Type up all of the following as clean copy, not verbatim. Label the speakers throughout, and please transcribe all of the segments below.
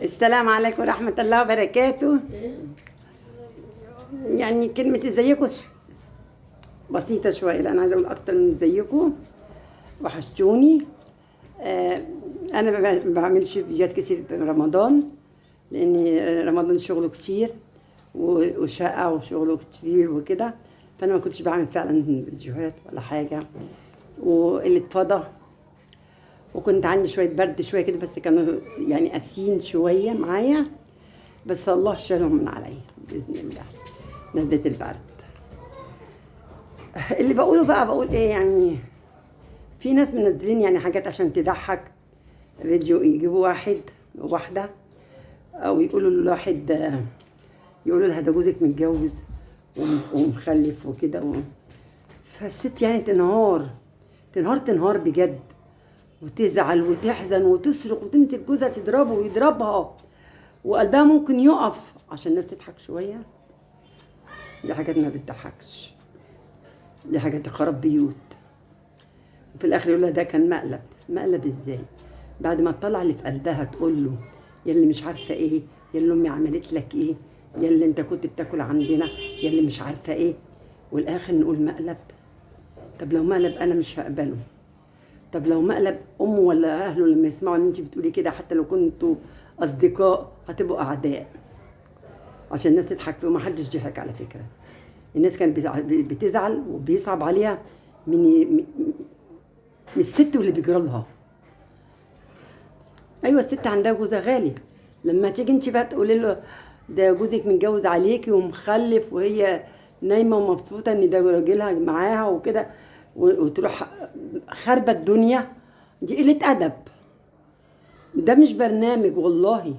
Speaker 1: السلام عليكم ورحمة الله وبركاته. يعني كلمة ازيكم بسيطة شوية، لأن عايزة أقول أكتر من ازيكم. وحشتوني. أنا ما بعملش فيديوهات كتير في رمضان، لأن رمضان شغله كتير وشقة وشغله كتير وكده، فأنا ما كنتش بعمل فعلا فيديوهات ولا حاجة، واللي اتفضى، وكنت عندي شوية برد شوية كده، بس كانوا يعني قاسيين شوية معايا، بس الله شالهم من عليا بإذن الله، نزلت البرد. اللي بقوله بقى، بقول ايه، يعني في ناس منزلين يعني حاجات عشان تضحك، فيديو يجيبوا واحد وواحدة، او يقولوا لواحد، يقولوا لها ده جوزك متجوز ومخلف وكده، فالست يعني تنهار تنهار تنهار بجد، وتزعل وتحزن وتصرخ وتمسك جوزها تضربه ويضربها، وقلبها ممكن يقف عشان الناس تضحك شوية. دي حاجات ما بتضحكش، دي حاجات خراب بيوت. وفي الاخر يقول لها ده كان مقلب. مقلب ازاي؟ بعد ما تطلع اللي في قلبها تقول له يا اللي مش عارفه ايه، يا اللي امي عملت لك ايه، يا اللي انت كنت بتاكل عندنا، يا اللي مش عارفه ايه، والاخر نقول مقلب. طب لو مقلب انا مش هقبله. طب لو مقلب امه ولا اهله لما يسمعوا ان انت بتقولي كده، حتى لو كنتوا اصدقاء هتبقوا اعداء، عشان الناس تضحك فيه. وما حدش ضحك على فكرة، الناس كانت بتزعل وبيصعب عليها من الست واللي بيجرى لها. ايوه الست عندها جوزها غالي، لما تيجي انت بقى تقولي له ده جوزك متجوز عليكي ومخلف، وهي نايمة ومبسوطة ان ده راجلها معاها وكده، وتروح خربة الدنيا، دي قلة أدب. ده مش برنامج والله،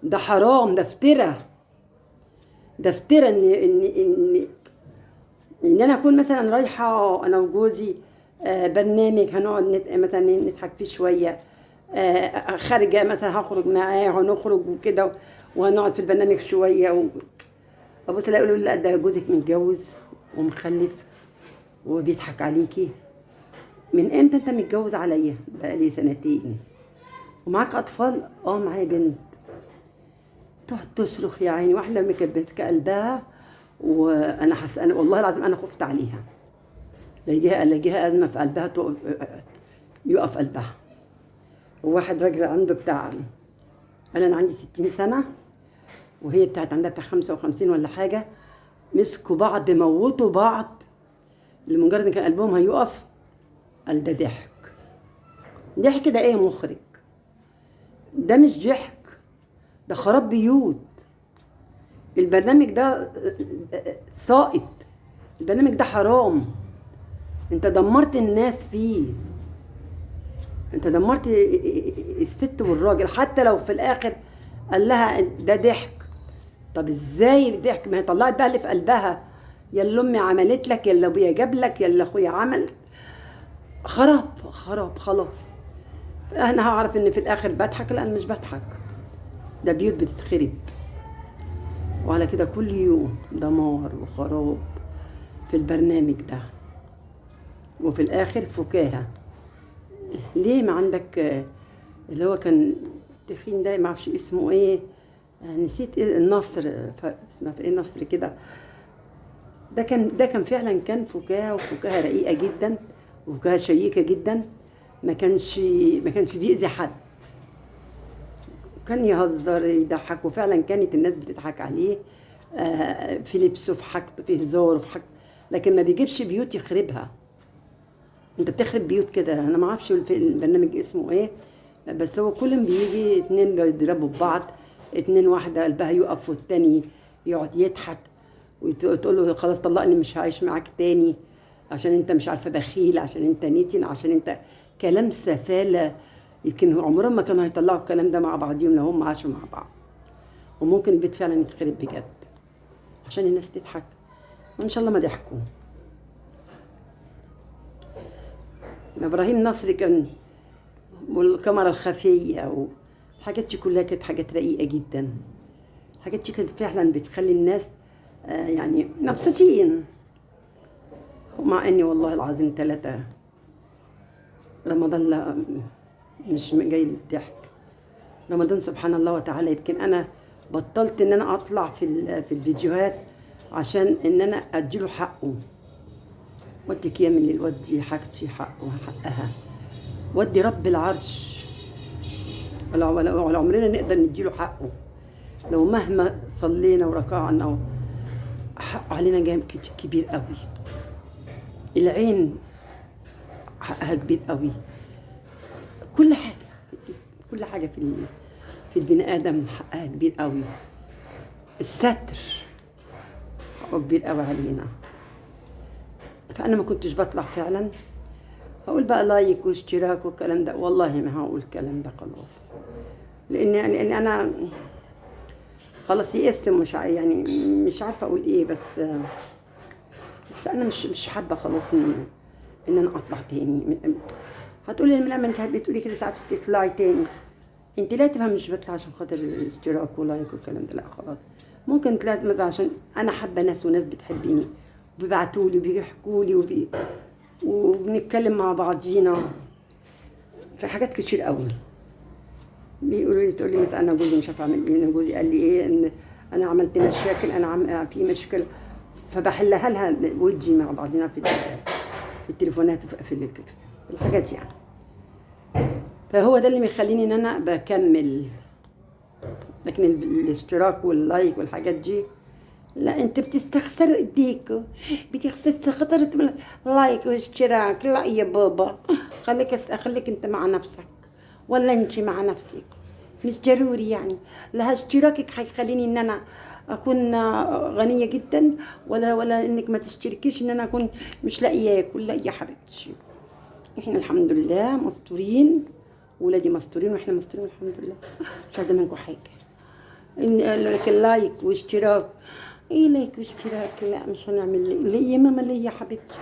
Speaker 1: ده حرام، ده افترا، ده افترا. ان ان ان ان انا اكون مثلا رايحة انا وجوزي برنامج هنقعد مثلا نضحك فيه شوية، خارجة مثلا هخرج معاه هنخرج وكده، وهنقعد في البرنامج شوية، ابص الاقي يقولوا لا ده جوزك متجوز ومخلف وبيضحك عليكي. من امتى انت متجوز عليا؟ بقالي سنتين. ومعاك اطفال؟ معايا بنت. تقعد تصرخ يا عيني، واحدة ما كانت ماسكه قلبها، وانا حاسه، انا والله العظيم انا خفت عليها، لا يجيها ازمة في قلبها، تقف يقف قلبها. وواحد راجل عنده بتاع، انا عندي 60 سنة وهي بتاعت عندها بتاع 55 ولا حاجة، مسكوا بعض موتوا بعض لمجرد ان كان قلبهم هيقف. قال ده ضحك. ضحك ده ايه يا مخرج؟ ده مش ضحك، ده خراب بيوت. البرنامج ده ساقط، البرنامج ده حرام، انت دمرت الناس فيه، انت دمرت الست والراجل. حتى لو في الاخر قال لها ده ضحك، طب ازاي ضحك؟ ما هي طلعت بقى اللي في قلبها، يا اللي امي عملت لك، يا اللي ابويا جاب لك، يا اللي اخويا عمل. خراب خراب خلاص. انا هعرف ان في الاخر بضحك؟ لا انا مش بضحك، ده بيوت بتتخرب. وعلى كده كل يوم دمار وخراب في البرنامج ده، وفي الاخر فكاهة. ليه ما عندك اللي هو كان التخين ده، ما اعرفش اسمه ايه، نسيت إيه، النصر، اسمه ايه، النصر كده، ده كان فعلا كان فكاهة، وفكاهة رقيقة جدا، وفكاهة شيكة جدا، ما كانش بيأذي حد، كان يهزر يضحك، وفعلا كانت الناس بتضحك عليه، في لبسه، في حاجته، في هزاره، في حاجته، لكن ما بيجيبش بيوت يخربها. انت بتخرب بيوت كده. انا ما اعرفش البرنامج اسمه ايه، بس هو كل ما بيجي اتنين بيضربوا ببعض، اتنين واحدة قلبها يقف والتاني يقعد يضحك، وتقول له خلاص طلقني مش هعيش معاك تاني، عشان انت مش عارفه بخيل، عشان انت نتن، عشان انت كلام سفاله. يمكن عمرهم ما كانوا هيطلعوا الكلام ده مع بعضيهم لو هم عاشوا مع بعض، وممكن البيت فعلا يتخرب بجد عشان الناس تضحك، وان شاء الله ما ضحكوا. ابراهيم نصر كان، والكاميرا الخفية والحاجات دي كلها كانت حاجات رقيقه جدا، الحاجات دي كانت فعلا بتخلي الناس يعني مبسوطين. ومع اني والله العظيم 3 رمضان لا مش جاي للضحك، رمضان سبحان الله وتعالى. يمكن انا بطلت ان انا اطلع في الفيديوهات عشان ان انا اديله حقه. ودي قيام الليل، ودي حاجتي حقه وحقها، ودي رب العرش. ولا عمرنا نقدر نديله حقه لو مهما صلينا وركعنا، حقه علينا جامد كبير قوي. العين حقها كبير قوي. كل حاجة في الجسم، كل حاجة في البني ادم حقها كبير قوي. الستر حقه كبير قوي علينا. فانا ما كنتش بطلع فعلا. هقول بقى like واشتراك والكلام ده، والله ما هقول الكلام ده خلاص، لان انا خلاص يئست، مش يعني مش عارفه اقول ايه. بس انا مش حابة خلاص ان انا اطلع تاني. هتقولي لي لا ما انت بتقولي كده ساعات بتطلعي تاني. انت لا تفهم، مش بطلع عشان خاطر الاشتراك و like والكلام ده، لا خلاص. ممكن طلعت مثلا عشان انا حابة ناس وناس بتحبني وبيبعتولي وبيحكولي وبنتكلم مع بعضينا في حاجات كتير قوي. بيقولوا لي، تقول لي مثلا انا جوزي مش عارفه اعمل ايه، انا جوزي قال لي ايه، ان انا عملت مشاكل، انا في مشكلة، فبحلها لها ودي مع بعضينا في التليفونات، في الحاجات يعني. فهو ده اللي مخليني ان انا بكمل. لكن الاشتراك وال like والحاجات دي لا، انت بتستخسروا ايديكوا، بتستخسروا like واشتراك. لا يا بابا، خليك انت مع نفسك ولا انت مع نفسك، مش ضروري يعني. لا اشتراكك هيخليني ان انا اكون غنية جدا، ولا انك ما تشتركيش ان انا اكون مش لاقيه اكل. لا يا حبيبتي، احنا الحمد لله مستورين، ولادي مستورين واحنا مستورين الحمد لله، مش عايزه منكم حاجة. لكن like واشتراك، ايه like واشتراك؟ لا مش هنعمل. ليه يا ماما؟ ليه يا حبيبتي؟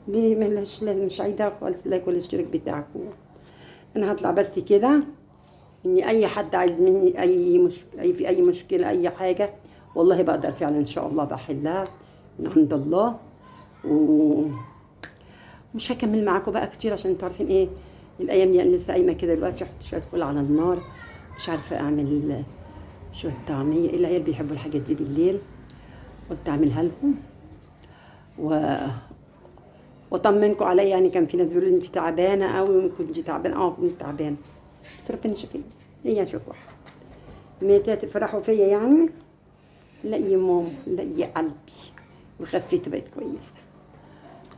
Speaker 1: ليه؟ ملاش لازم، مش عايزه خالص like ولا اشتراك بتاعكم. انا هطلع بس كده، ان اي حد عايز مني اي مشكلة، اي في اي مشكلة، اي حاجة، والله بقدر فعلا ان شاء الله بحلها من عند الله. ومش هكمل معاكم بقى كتير عشان انتوا عارفين ايه الايام دي، انا لسه قايمة كده دلوقتي، احط شوية فول على النار، مش عارفه اعمل شوية طعميه، العيال بيحبوا الحاجات دي بالليل، قلت اعملها لهم واطمنكم عليا. يعني كان في ناس بيقولوا انت تعبانة قوي، كنت تعبانة، كنت تعبانة، بس ربنا شافيني. هي شوف واحد متى تفرحوا فيا يعني. لا يا ماما، لا يا قلبي، وخفيت بقيت كويسة،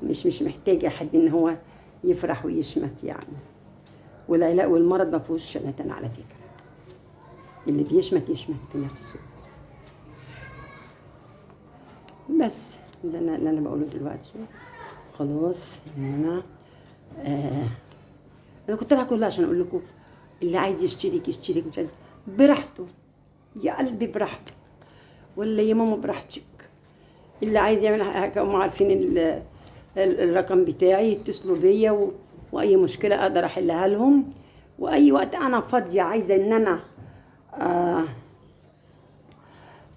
Speaker 1: مش محتاجه حد ان هو يفرح ويشمت يعني. والعلاء والمرض ما فيهوش شمتان على فكرة، اللي بيشمت يشمت في نفسه. بس ده اللي انا بقوله دلوقتي خلاص. ان انا انا كنت طالعه كلها عشان اقول لكم اللي عايز يشترك يشترك، مش عايز براحته يا قلبي، براحته، ولا يا ماما براحتك. اللي عايز يعمل حاجة هم عارفين الرقم بتاعي، يتصلوا بيا، واي مشكلة اقدر احلها لهم. واي وقت انا فاضية عايزه ان انا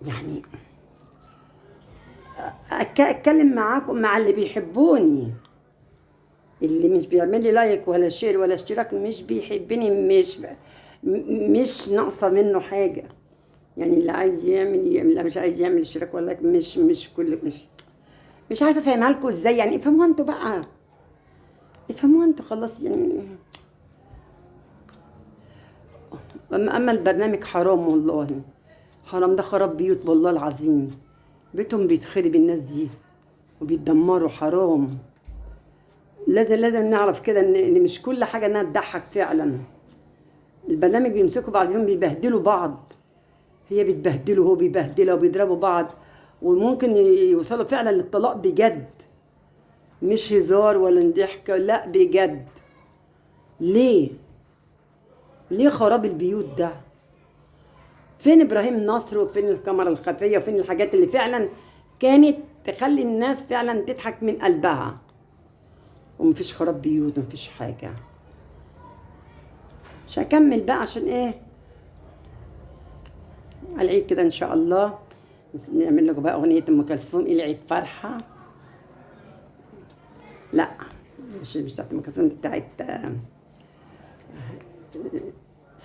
Speaker 1: يعني اتكلم معاكم، مع اللي بيحبوني. اللي مش بيعمل لي like ولا share ولا اشتراك مش بيحبني، مش ناقصه منه حاجة يعني. اللي عايز يعمل يعمل، اللي مش عايز يعمل اشتراك ولا like، مش كل مش عارفه افهمها لكم ازاي يعني. افهموها انتوا بقى، افهموها انتوا خلاص يعني. اما البرنامج حرام والله، حرام، ده خراب بيوت والله العظيم، بيتهم بيتخرب الناس دي وبيتدمروا، حرام. لازم نعرف كده ان مش كل حاجة انها تضحك فعلا. البرنامج بيمسكوا بعضهم بيبهدلوا بعض، هي بتبهدله وهو بيبهدلها وبيضربوا بعض، وممكن يوصلوا فعلا للطلاق بجد، مش هزار ولا ضحك، لا بجد. ليه؟ ليه خراب البيوت ده؟ فين ابراهيم نصر وفين الكاميرا الخفية وفين الحاجات اللي فعلا كانت تخلي الناس فعلا تضحك من قلبها؟ ومفيش خراب بيوت ومفيش حاجة. مش هكمل بقى عشان ايه، العيد كده ان شاء الله نعمل لكم بقى اغنية ام كلثوم العيد فرحه. لا مش بتاعت ام كلثوم، بتاعت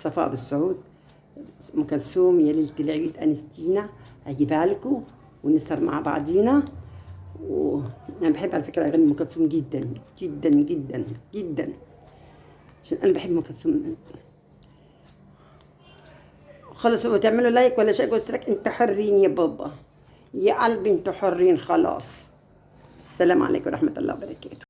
Speaker 1: صفاء بالسعود، ام كلثوم يا ليلة العيد انستينا، هجيبها لكم ونسهر مع بعضينا. وانا بحب على فكرة اغاني ام كلثوم جدا جدا جدا جدا، عشان انا بحب ام كلثوم خلاص. وتعملوا like ولا share واشتراك، انتوا حرين يا بابا يا قلبي، انتوا حرين خلاص. السلام عليكم ورحمة الله وبركاته.